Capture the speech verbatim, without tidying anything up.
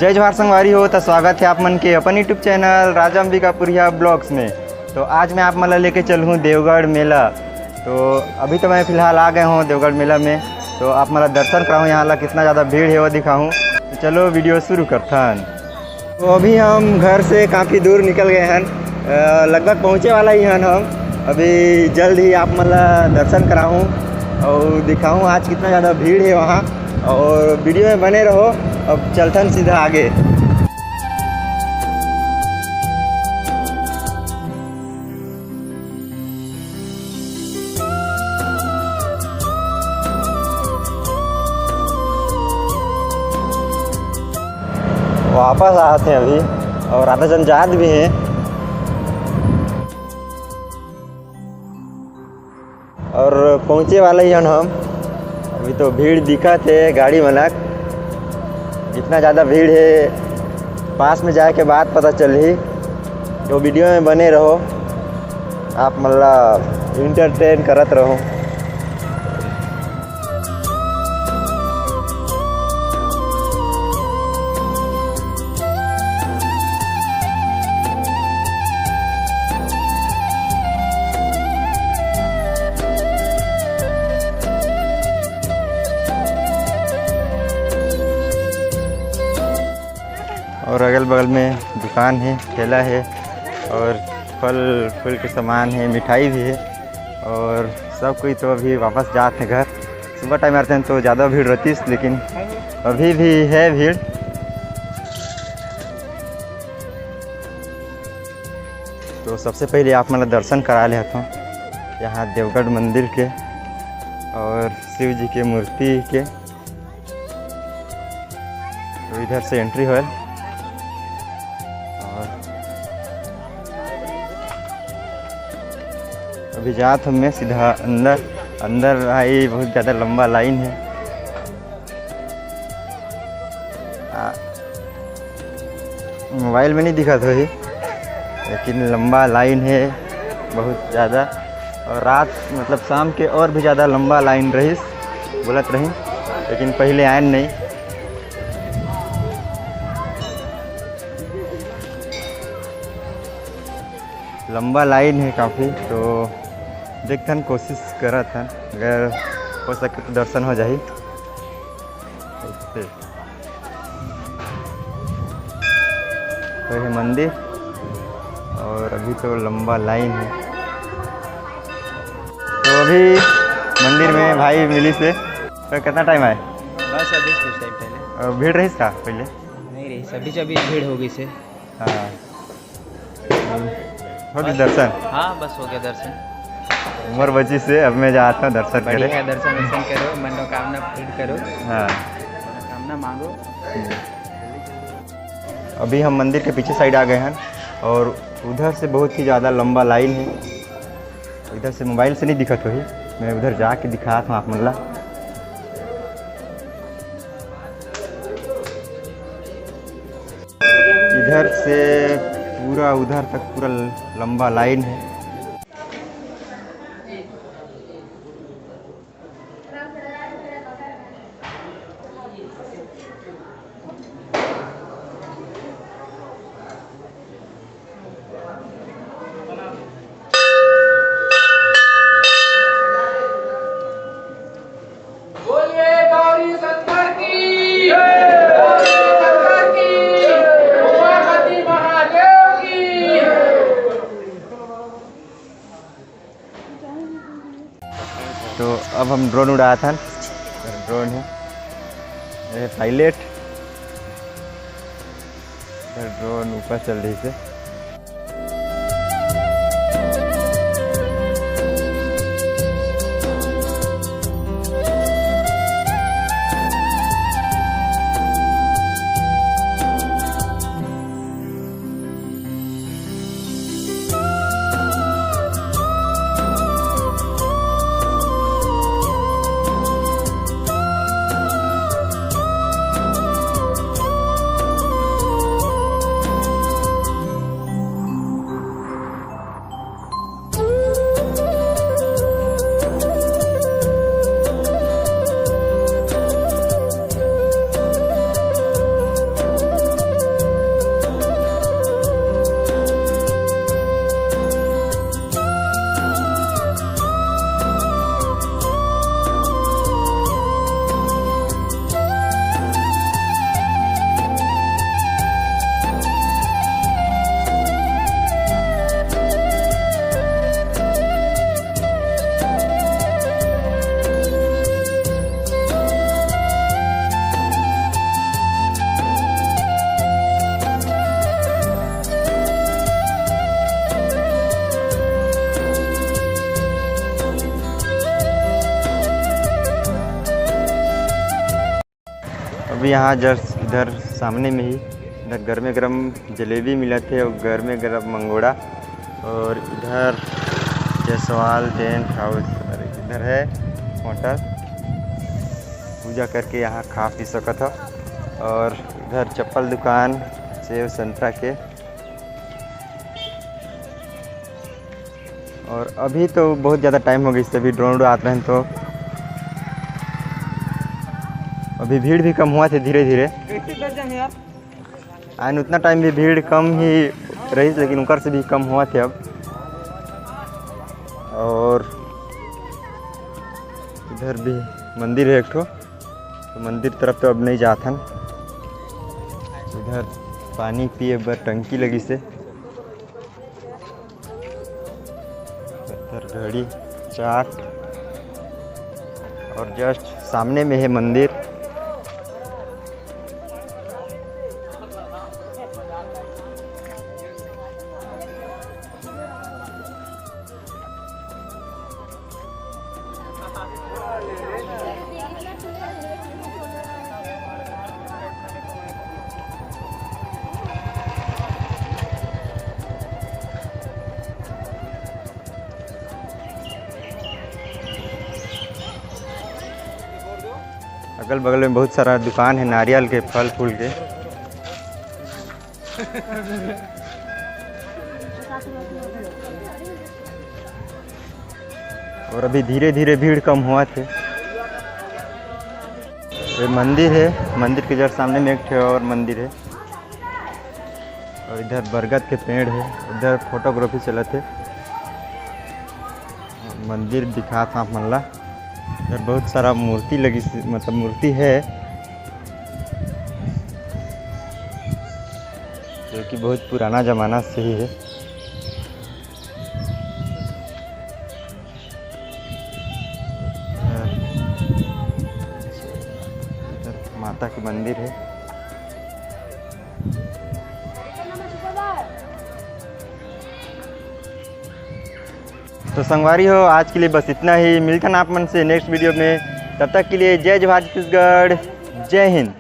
जय जोहार संगवारी हो, त स्वागत हे आप मन के अपन YouTube चैनल राजा अंबिकापुरिया ब्लॉग्स में। तो आज मैं आप मन ला लेके चलहूँ देवगढ़ मेला। तो अभी तो मैं फिलहाल आ गए हूँ देवगढ़ मेला में, तो आप मन ला दर्शन कराहूँ, यहाँ ला कितना ज़्यादा भीड़ हे वो दिखाहूँ। तो चलो वीडियो शुरू करथन। तो अभी हम घर से काफ़ी दूर निकल गए हैं, अ, लगभग पहुँचे वाला ही हन हम। अभी जल्द ही आप मन ला दर्शन कराहूँ और दिखाहूँ आज कितना ज़्यादा भीड़ हे वहाँ। और वीडियो में बने रहो। अब चलथन सीधा आगे। वापस आते हैं अभी, और आधा जन जात भी हैं। और पहुँचे वाला ही हन हम। अभी तो भीड़ दिखत हे गाड़ी मनक, इतना ज़्यादा भीड़ हे, पास में जाए के बाद पता चलही। तो वीडियो में बने रहो, आप मन ला एंटरटेन करत रहो। और अगल बगल में दुकान हे, ठेला हे और फल फूल के सामान हे, मिठाई भी हे। और सब कोई तो अभी वापस जात हे घर। सुबह टाइम आते हैं तो ज़्यादा भीड़ रहतीस, लेकिन अभी भी हे भीड़। तो सबसे पहले आप मन ला दर्शन करा लेथों यहाँ देवगढ़ मंदिर के और शिव जी के मूर्ति के। तो इधर से एंट्री होल और अभी जात हूँ मैं सीधा अंदर। अंदर भाई बहुत ज़्यादा लंबा लाइन हे। आ, मोबाइल में नहीं दिखत होही, लेकिन लंबा लाइन हे बहुत ज़्यादा। और रात मतलब शाम के और भी ज़्यादा लंबा लाइन रहिस, बोलत रहिन, लेकिन पहले आयन नहीं। लंबा लाइन हे काफ़ी, तो देखथन, कोशिश करत हन, अगर हो सके तो दर्शन हो जाही। तो ये मंदिर, और अभी तो लंबा लाइन हे। तो अभी मंदिर में भाई मिलिस हे। तो कितना टाइम आए? बस अभी कुछ टाइम पहले। और भीड़ रहिस का पहले? नहीं रहिस, अभी से अभी भीड़ हो गई से। हाँ। हो गया दर्शन? हाँ, बस हो गया दर्शन। उम्र बची से अब मैं जाता हूँ दर्शन करे। बढ़िया, दर्शन वर्शन करो, मनोकामना पूर्ण करो। हाँ। मनोकामना मांगो। अभी हम मंदिर के पीछे साइड आ गए हैं और उधर से बहुत ही ज़्यादा लंबा लाइन है। इधर से मोबाइल से नहीं दिखत होही, मैं उधर जाके दिखात हूँ आप मन ला। इधर से पूरा उधर तक पूरा लंबा लाइन है। बोलिए गौरी शंकर की, गौरी शंकर की, उमापति महादेव की। तो अब हम ड्रोन उड़ात हन। ड्रोन है, ये पायलट। ड्रोन ऊपर चल रही से। यहाँ जस्ट इधर सामने में ही इधर गर्मे गर्म जलेबी मिलत हे और गर्मे गर्म मंगोड़ा। और इधर जसवाल टेंट हाउस, और इधर है होटल, पूजा करके यहाँ खा पी सकत हो। और इधर चप्पल दुकान, सेव संतरा के। और अभी तो बहुत ज़्यादा टाइम हो गई, अभी ड्रोन उड़ात रहन तो अभी भीड़ भी कम होवत हे धीरे धीरे। आन उतना टाइम भी भीड़ कम ही रही, लेकिन ओकर से भी कम होवत हे अब। और इधर भी मंदिर है एक ठो, तो मंदिर तरफ तो अब नहीं जात हन। इधर पानी पिए बर टंकी लगिस हे। पत्थर घड़ी, चाट, और जस्ट सामने में है मंदिर। अगल बगल में बहुत सारा दुकान है नारियल के, फल फूल के। और अभी धीरे धीरे भीड़ कम होवत हे। ये मंदिर है, मंदिर के जस्ट सामने में एक ठो और मंदिर है, और इधर बरगद के पेड़ है, इधर फोटोग्राफी चलत हे। मंदिर दिखात हे आप मन ला। इधर बहुत सारा मूर्ति लगी, मतलब मूर्ति है, जो कि बहुत पुराना जमाना से ही है। इधर माता के मंदिर है। तो संगवारी हो, आज के लिए बस इतना ही। मिलथन आप मन से नेक्स्ट वीडियो में, तब तक के लिए जय जोहार छत्तीसगढ़, जय हिंद।